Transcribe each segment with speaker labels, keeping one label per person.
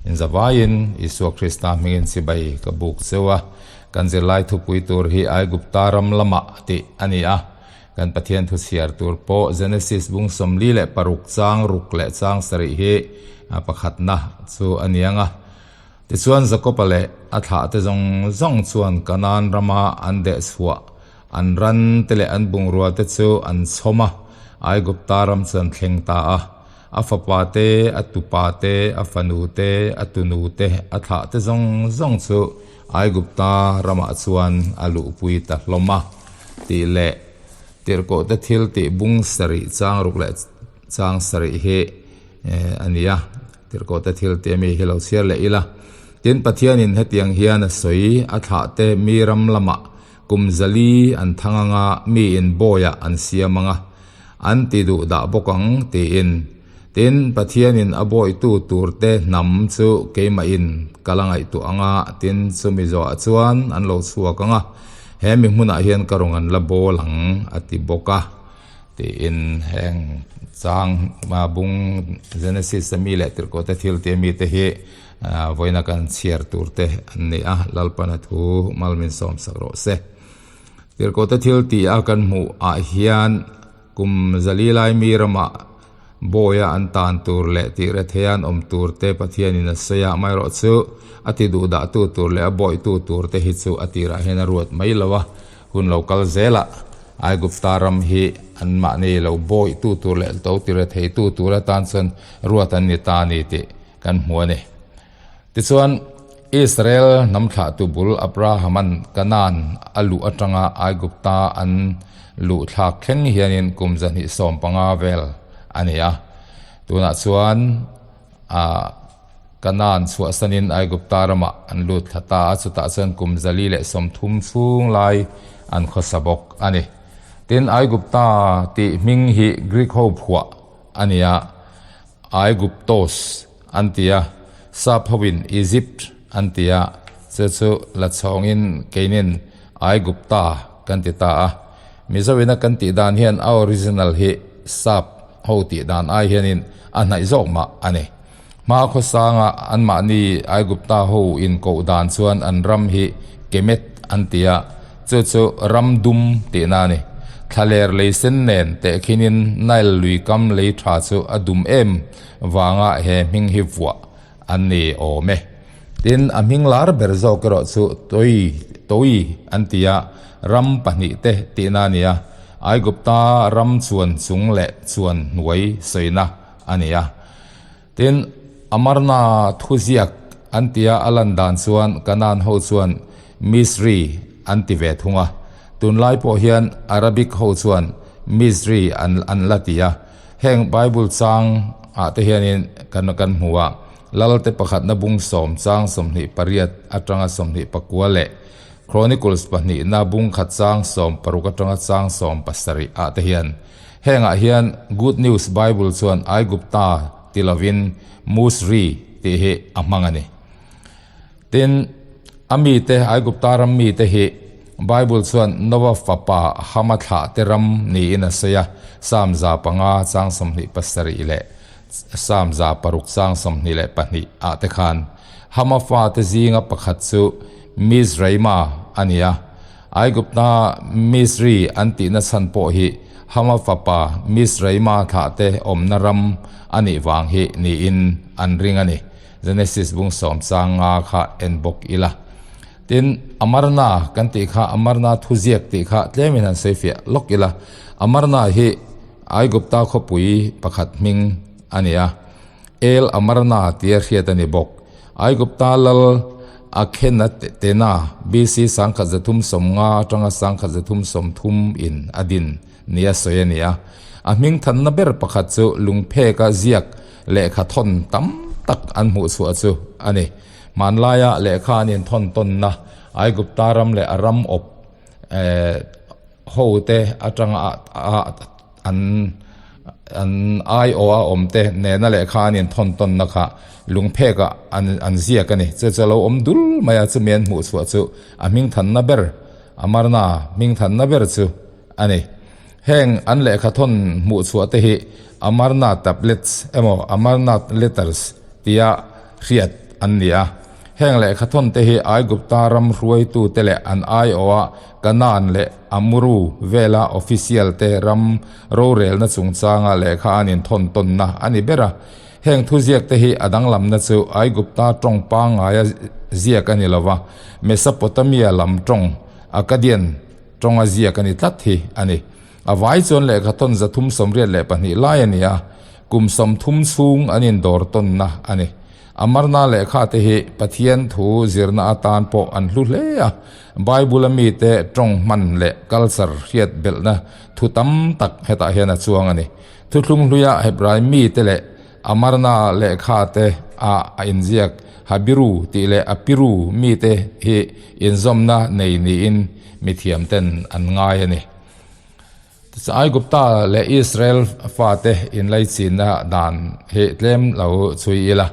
Speaker 1: Inzavaiin Isua Krista hmingin chibai ka buk cheu a, kan zirlai thupui tur hi Aigupta ram lamah tih a ni a. Kan Pathian thu chhiar tur pawh Genesis bung 46 chang ruk leh chang sarih hi pakhatna chu a ni ang a. Tichuan Jakoba leh a thlahte zawng zawng chuan Kanaan rama an dehchhuah an ran te leh an bungrua te chu an chhawm a, Aigupta ram chu an thleng ta a. A fapa te, a tupa te, a fanu te, a tunu te, a thlah te zawng zawng chu Aigupta ramah chuan a luhpui ta hlawm a, tih leh Tirhkohte thil tih bung sarih chang ruk leh chang sarih hi a ni a. Tirhkohte thil tih ami hi lo chhiar leh ila. Tin, Pathianin hetiang hian a sawi, A thlahte mi ram lamah kum zali an thang anga miin bawiah an siam anga an ti duh dah bawk ang tiin. Tin, Pathianin a bawitu turte hnam chu keimahin ka la ngaihtuah anga, tin, chumi zawhah chuan an lo chhuak anga, he mi hmunah hian ka rawn an la bawl ang a ti bawk a. Tiin heng chang bung Genesis a mi leh Tirhkohte thil tih ami te hi vawiina kan chhiar tur te an ni a, Lalpana thu malmin sawm sak rawh se. Tirhkohte thil tih a kan hmuh ah hian kum zali lai mi ramah bawia an tan tur leh tih rethei an awm tur te Pathianin a sawi a, amaherawh chu a ti duh dah tu tur leh a bawihtu tur te hi chu a tirah hian a ruat mai lo a, Hun lo kal zelah Aigupta ram hi anmahni lo bawihtu tur leh to tire theitu tur atan chuan ruat an ni ta a ni tih kan hmu a ni. Tichuan, Israel hnam thlahtu bul Abrahaman Kanaan a luh atanga Aigupta an luh thlak thleng hianin kum 215 vel a ni a. Tunah chuan a. Kanaan chhuahsanin Aigupta ramah an lut thla ta a, chutah chuan kum 130 chhung lai an khawsa bawk a ni. Tin, Aigupta tih hming hi Greek ho phuah a ni a, Aiguptos an ti a, Sap hoin Egypt an ti a, chu chu la chhawngin keinin Aigupta kan ti ta a. Mizoina kan tih dan hian a original hi Sap ho tih dan ai hianin a hnaih zawk mah a ni. Hma khawsanga anmahni Aigupta ho inkoh dan chuan an ram hi Kemet an ti a, chu chu ram dum tihna a ni. Thlaler lei sen nen tehkhinin Nile lui kam lei tha chu a dum em vanga he hming hi vuah an ni awm e. Tin, a hming lar ber zawk erawh chu Toi, Toi an ti a, ram pahnih te tihna a ni a, Aigupta ram chuan chung leh chuan hnuai sawina a ni a. Tin, Amarna thuziak an tia a lan dan chuan Kanaan ho chuan Misri an ti ve thung a. Tunlai pawh hian Arabic ho chuan Misri an an la ti a. Heng Bible chang ah te hianin kan kan hmu a, Lalte pakhatna bung sawm chang 28 atanga 29 leh Chronicles pahnihna bung khat chang 60 atanga chang 70 ah te hian Hengah hian Good News Bible chuan Aigupta ti lovin Musri tih hi a hmang a ni. Tin, a mite, Aigupta ram mite hi Bible chuan Noah fapa Hama thlahte ram niin a sawi a, Psalm 500 chang 27 leh Psalm 600 chang 22 ah te khan Hama fate zinga pakhat chu Mizraima a ni a. Aigupta Misri an tihna chhan pawh hi Hama fapa Mizraima thlahte awmna ram a nih vang hi niin an ring a ni. Genesis bung sawm chang nga kha en bawk ila. Tin, Amarna kan tih kha Amarna thuziak tih kha tlemin han sawi fiah lawk ila. Amarna hi Aigupta khawpui pakhat hming a ni a. El Amarna tia hriat a ni bawk. Aigupta lal Akhenatena BC 1350 atanga 1330 in a din nia sawi a ni a. A hming thanna ber pakhat chu lungpheka ziak lehkha thawn tam tak an hmuh chhuah chu a ni. Hmanlaia lehkha an inthawn tawnna Aigupta ram leh a ram awp hote atanga an an aiawh a awm te nena lehkha an inthawn tawnna kha lungphekah an an ziak a ni. Chu chu a lo awm dul mai a, chumi an hmuh chhuah chu a hming thanna ber Amarna hming thanna ber chu a ni. Heng an lehkha thawn hmuh chhuah te hi Amarna tablets emaw Amarna letters tia hriat an ni a. Heng lehkhathawn te hi Aigupta ram hruaitute leh an aiawha Kanaan leh Amuru vela official te ram rorelna chungchanga lehkha an inthawn tawnna a ni ber a. Heng thuziak te hi a danglamna chu Aigupta tawng pangngaia ziak a ni lo va, Mesopotamia lam tawng, Akkadian tawnga ziak a ni tlat hi a ni. A vai chuan lehkhathawn 382 lai a ni a, kum 30 chhung an indawr tawnna a ni. A marna lehkha te hi Pathian thu zirna atan pawh an hlu hle a, Bible-a mite tawng hman leh culture hriat belhna thu tam tak hetah hian a chuang a ni. Thuthlung hluia Hebrai mite leh a marna lehkha te a a inziak Habiru tih leh Apiru mite hi inzawmna nei niin mithiamten an ngai a ni. Aigupta leh Israel fate inlaichinna dan hi tlem lo chhui ila.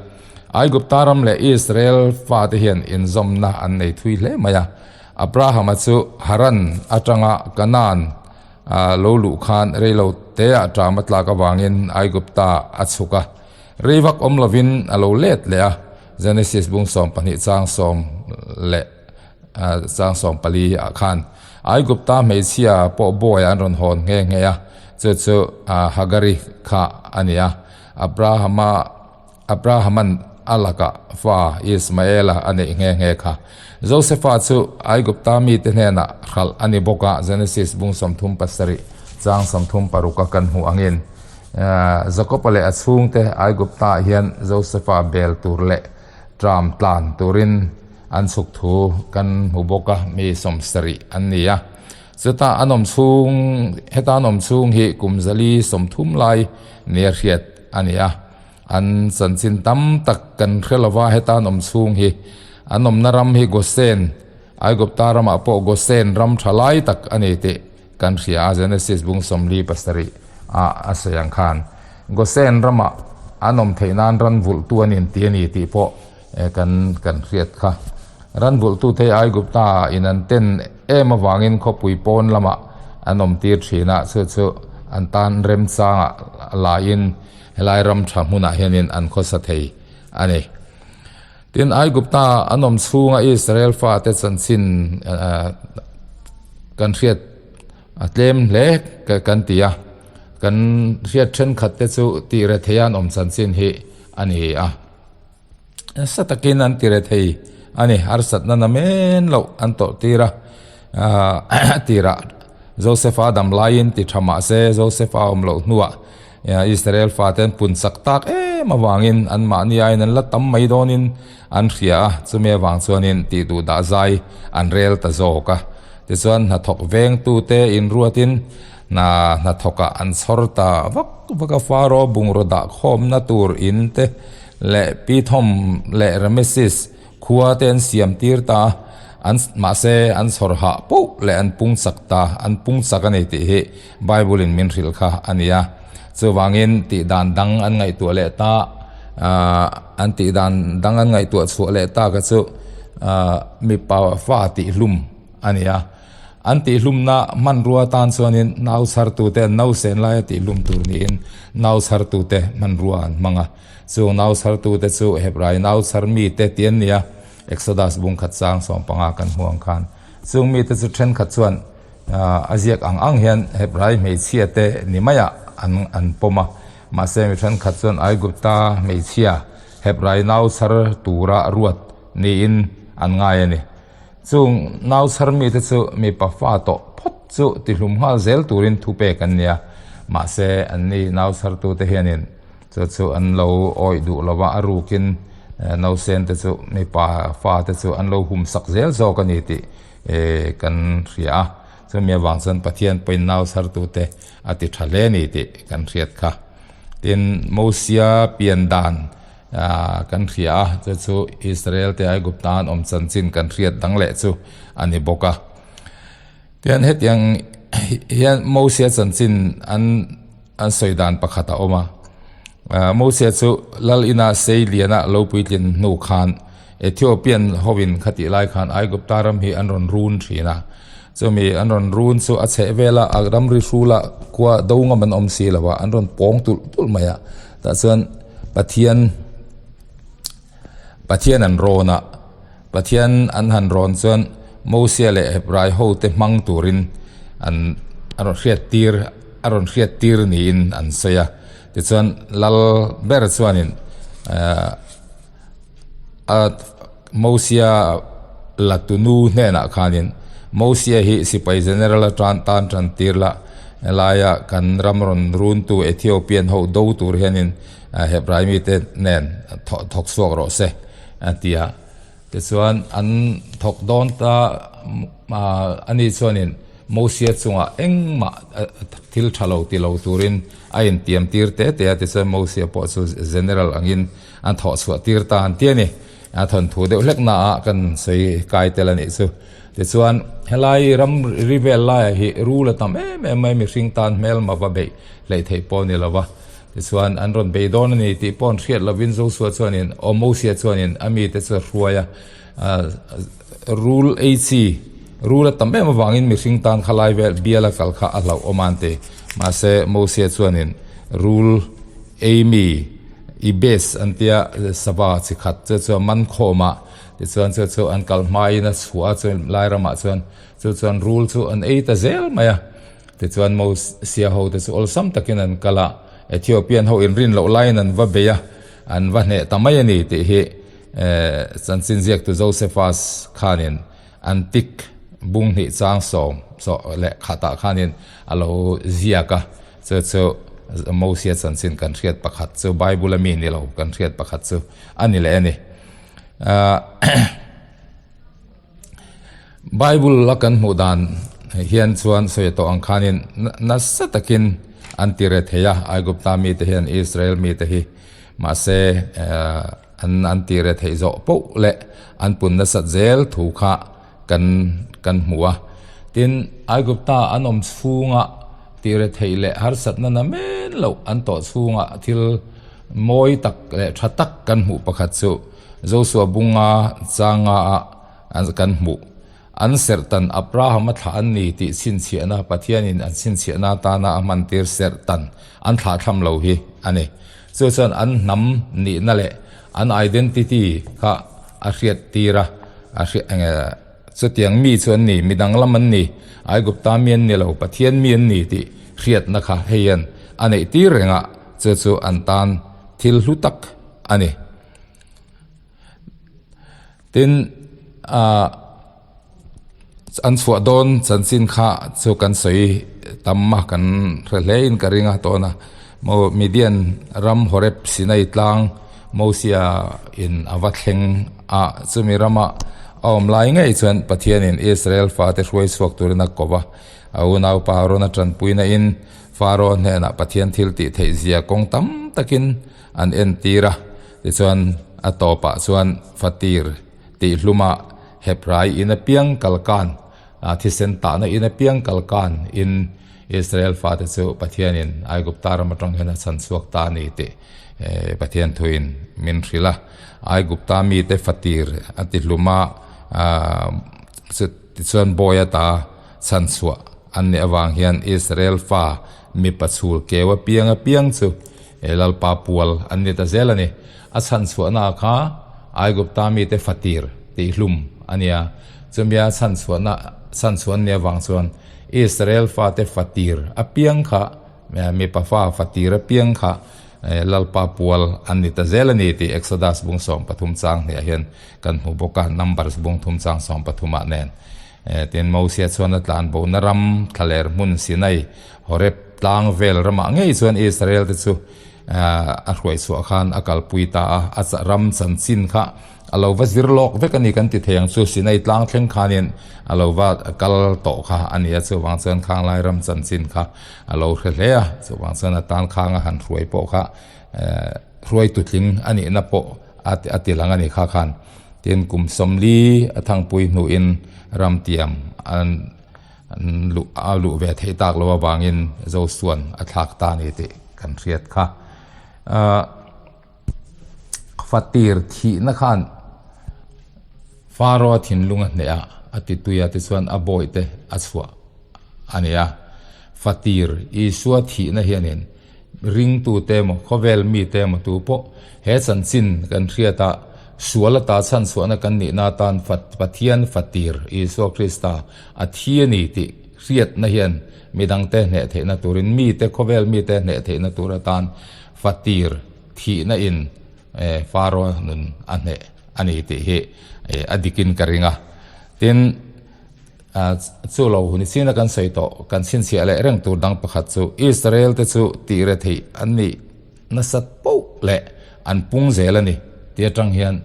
Speaker 1: Aigupta ram leh Israel fate hian inzawmna an nei thui hle mai a. Abrahama chu Haran atanga Kanaan lo luh khan reilo teah ṭam a tlak avangin Aigupta a chhuk a. Rei vak awm lovin a lo let leh a, Genesis bung 12 chang sawm leh Chang 14 ah khan Aigupta hmeichhia pawh bawi an rawn hawn nghe nghe a, chu chu Hagari kha a ni a. Abrahama Abrahaman a lakah fa Ismaela a neih nghe nghe kha. Josefa chu Aigupta mite hnenah hralh a ni bawk a, Genesis bung 37 chang 36 a kan hmuh angin. Jakoba leh a chhungte Aigupta ah hian Josefa bel tur leh Tram tlan turin an chhuk thu kan hmu bawk a, mi 70 an ni a. Chuta an awm chhung, heta an awm chhung hi kum 430 lai nia hriat a ni a. An chanchin tam tak kan hre lova heta an awm chhung hi. An awmna ram hi Gosen, Aigupta ramah pawh Gosen ram tha lai tak a ni tih kan hria a, Genesis bung 47 ah a sawi ang khan Gosen ramah an awm theih nan ran vulhtu an inti a ni tih pawh kan kan hriat kha. Ran vulhtute Aigupta in an ten em avangin khawpui pawn lamah an awm tir thin a, chu chu an tan remchangah laiin helai ram tha hmunah hianin an khawsa thei a ni. Tin, Aigupta an awm chhunga Israel fate chanchin kan hriat a tlem hle kan ti a, kan hriat thenkhat te chu tih re thei a an awm chanchin hi a ni a. Nasa takin an ti re thei a ni, harsatna namen loh an tawrh tir a, tirah Josefa dam laiin ti tha mah se Josefa awm loh hnuah Israel fate an pun chak tak em avangin anmahni aiin an la tam mai dawnin an hria a, chumi avang chuanin tih duh dah zai an rel ta zawk a. Tichuan hnathawk vengtute inruatin hna hnathawkah an chhawr ta vak vak a, Faro bungraw dah khawmna tur in te leh Pithom leh Rameses khua te an siam tir ta a, an mahse an chhawr hah poh leh an pung chak ta, an pung chak a ni tih hi Bible in min hrilh kha a ni a. Chuvangin tih dan dang an ngaihtuah leh ta, an tih dan dang an ngaihtuah chhuah leh ta kha chu mipa fa tih hlum a ni a. An tih hlumna hmanrua tan chuanin nau chhartute an nausen laia tih hlum tur niin nau chhartute hmanrua an hmang a. Chung nau chhartute chu Hebrai nau chhar mite tih an ni a, Exodus bung khat chang 15 kan hmu ang khan. Chung mite chu thenkhat chuan a ziak ang ang hian Hebrai hmeichhia te ni maiah an an pawm a, mahse mi thenkhat chuan Aigupta hmeichhia Hebrai nau chhar tura ruat niin an ngai a ni. Chung nau chhar mite chu mipa fa tawh phawt chu tihlum nghal zel turin thupek an ni a, mahse anni nau chhartute hianin Chu chu an lo awih duh lo va, a rukin nausen te chu mipa fa te chu an lo hum sak zel zawk a ni tih kan hria a. Chumi avang chuan Pathian pawhin nau chhartute a ti tha hle a ni tih kan hriat kha. Tin, Mosia pian dan kan hria a, chu chu Israel te Aigupta an awm chanchin kan hriat dang leh chu a ni bawk a. Tian hetiang hian Mosia chanchin an an sawi dan pakhat a awm a. Mosia chu Lal ina sei liana lo puitlin hnu khan Ethiopian hovin khatih lai khan Aigupta ram hi an rawn run thin a. Chumi an rawn run chu a chheh vela a ramri hrula khua do ngam an awm si lo a, an rawn pawng tulh tulh mai a. Tah chuan Pathian. Pathian an rawn a, Pathian an han rawn chuan Mosia leh Hebrai hote hmang turin an a rawn hriattir a rawn hriattir niin an sawi a. Tichuan lal ber chuanin ahh a Mosia la tunu hnenah khanin Mosia hi sipai general atan tan tan tir la helaia kan ram rawn runtu Ethiopian ho do tur hianin Hebrai mite nen thawk chhuak rawh se a ti a. Tichuan an thawk dawn ta a ni chuanin Mosia chungah engmah thil tha lo ti lo turin a intiam tir te te a, tichuan Mosia pawh chu general angin an thawh chhuah tir ta an ti a ni. A thawnthu deuh hlek naah kan sawi kai tel a nih chu. Tichuan helai ram ri vel laiah hi rul a tam em em mai mihring tan hmelma va beih hleih theih pawh a ni lo va. Tichuan, an rawn bei dawn a ni tih pawh an hriat lovin Joshua chuanin, aw Mosia chuanin a mite chu a hruai a, rul ei chi, rul a tam em avangin mihring tan kha lai vel bial a kal kha a hlauh awm a an ti. Mahse, Mosia chuanin rul ei mi, ibis an tia sava chi khat chu chu a man khawm a, tichuan chu chu an kal hmain a chhuah a, chu lai ramah chuan chu chuan rul chu an ei ta zel mai a. Tichuan Mosia hote chu awlsam takin an kal a, Ethiopian ho inrin loh laiin an va bei a, an va hneh ta mai a ni tih hi chanchin ziaktu Josephus khanin Antik bung hnih chang sawm leh khatah khanin a lo ziak a, chu chu Mosia chanchin kan hriat pakhat chu Bible a mi ni lo kan hriat pakhat chu a ni leh a ni. Bible a kan hmuh dan hian chuan sawi tawh ang khanin nasa takin an ti re thei a, Aigupta mite hian Israel mite hi mahse an an ti re theih zawh poh leh an pun nasat zel thu kha kan kan hmu a. Tin, Aigupta an awm chhunga ti re theih leh harsatna na men loh an tawh chhunga thil mawi tak leh tha tak kan hmuh pakhat chu Joshua bunga changa ah kan hmuh. An serhtan Abraham a thlah an ni tih chhinchhiahna Pathianin an chhinchhiahna atana a hmantir serhtan an thlahthlam lo hi a ni. Chu chuan an hnam nihna leh an identity kha a hriattir a, a hriat enge chutiang mi chu an ni, mi danglam an ni, Aigupta mi an ni lo, Pathian mi an ni tih hriatna kha hei hian a neihtir reng a, chu chu an tan thil hlu tak a ni. Tin, ah an chhuah dawn chanchin kha chu kan sawi tam a, kan hre hle in ka ring a tawn a. Maw Midian ram Horeb Sinai tlang Mosia in a va thleng a, chumi rama a awm lai ngei chuan Pathianin Israel fate hruai chhuak turin a ko va, a unaupa Aaron a tanpuina in Pharaoh hnenah Pathian thil tih theih zia kawng tam takin an entir a, tichuan a tawpah chuan fatir tih hluma Hebrai in apiang kalkan, thisen tahna in apiang kalkan in Israel fate chu Pathianin Aigupta ram atang hian a chhan chhuak ta a ni tih Pathian thuin min hrilh a. Aigupta mite fatir a ti hluma tichuan bawi ata chhan chhuah an nih avang hian Israel fa mipa chhul keu apiang apiang chu He Lalpa pual an ni ta zel a ni. A chhan chhuahna kha Aigupta mite fatir tih hlum a nia. Chumia chhan chhuahna chhan chhuah an nih avang chuan Israel fate fatir apiang kha mipa fa fatir apiang kha Lalpa pual an ni ta zel a ni tih Exodus bung 13 chang hniah hian kan hmu bawk a, Numbers bung thum chang 13 ah nen. Tin, Mosia chuan a tlan bohna ram thlaler hmun Sinai Horeb tlang vel ramah ngei chuan Israel te chu a hruai chhuah khan a kalpui ta a, a ram chanchin kha a lo va zir lawk vek a ni kan ti thei ang chu, Sinai tlang thleng khanin a lo va kal tawh kha a ni a, chuvang chuan khanglai ram chanchin kha a lo hre hle a, chuvang chuan a tan khang a han hruai pawh kha hruai tutling a nihna pawh a ti lang a ni kha khan. Tin, kum 40 a thangpui hnuin ramtiam an An luh a luh ve theih tak lo avangin Josuan a thlak ta a ni tih kan hriat kha. Ahh fatir thihna khan Pharaoh-a thinlung a hneh a, a ti tui a, tichuan a bawihte a chhuah a ni a. Fatir Isua thihna hianin ringtute emaw khawvel mite emaw tu pawh he chanchin kan hriat a. sual ata chhanchhuahna kan nihna atan Pathian fatir Isua Krista a thi a ni tih hriatna hian midangte hneh theihna turin mite khawvel mite hneh theihna tur atan fatir thihna in Faro nun a hneh a ni tih hi a dikin ka ring a. Tin, chu lo hun china kan sawi tawh kan chhinchhiah leh reng tur dang pakhat chu Israel te chu tih re theih an nih nasat poh leh an pung zel a ni tih atang hian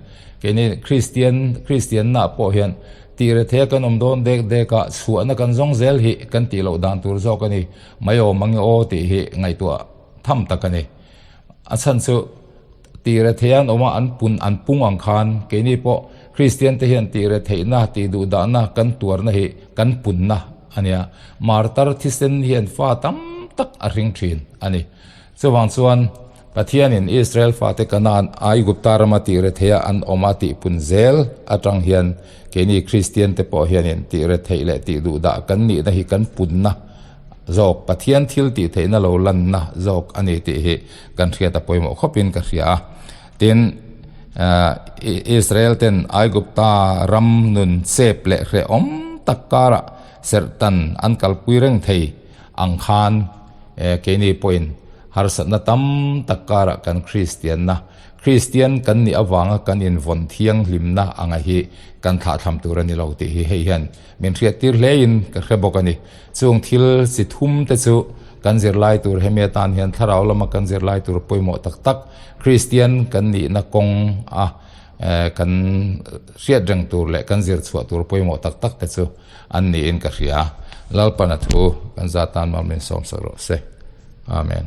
Speaker 1: keini Kristian Kristianna pawh hian tih re theia kan awm dawn dek dek a chhuahna kan zawng zel hi kan tih loh dan tur zawk a ni mai awm ang e aw tih hi ngaihtuah tham tak a ni. A chhan chu tih re theian awm a an pun an pung ang khan keini pawh Kristian te hian tih re theihna tih duh dahna kan tuarna hi kan punna a nia. Martar thisen hian fa tam tak a hring thin a ni. Chuvang chuan Pathianin Israel fate Kanaan Aigupta rama tih re theia an awm a tih pun zel atang hian keini Kristian te pawh hianin tih re theih leh tih duh dah kan nihna hi kan punna zawk Pathian thil tih theihna lo lanna zawk a ni tih hi kan hriat a pawimawh khawpin ka hria a. Tin, Israel ten Aigupta ram nun chep leh hrehawm tak karah serhtan an kalpui reng thei ang khan keini pawhin harsatna tam tak karah kan Kristianna Kristian kan nih avanga kan invawn thianghlimna anga hi kan thlahthlam tur a ni lo tih hi hei hian min hriattir hlein ka hre bawk a ni. Chung thil chi thum te chu kan zirlai tur hemi atan hian thlarau lama kan zirlai tur pawimawh tak tak Kristian kan nihna kawng a kan hriat reng tur leh kan zir chhuah tur pawimawh tak tak te chu an niin ka hria. Lalpana thu kan zat tan mal min sawmsak rawh se. Amen.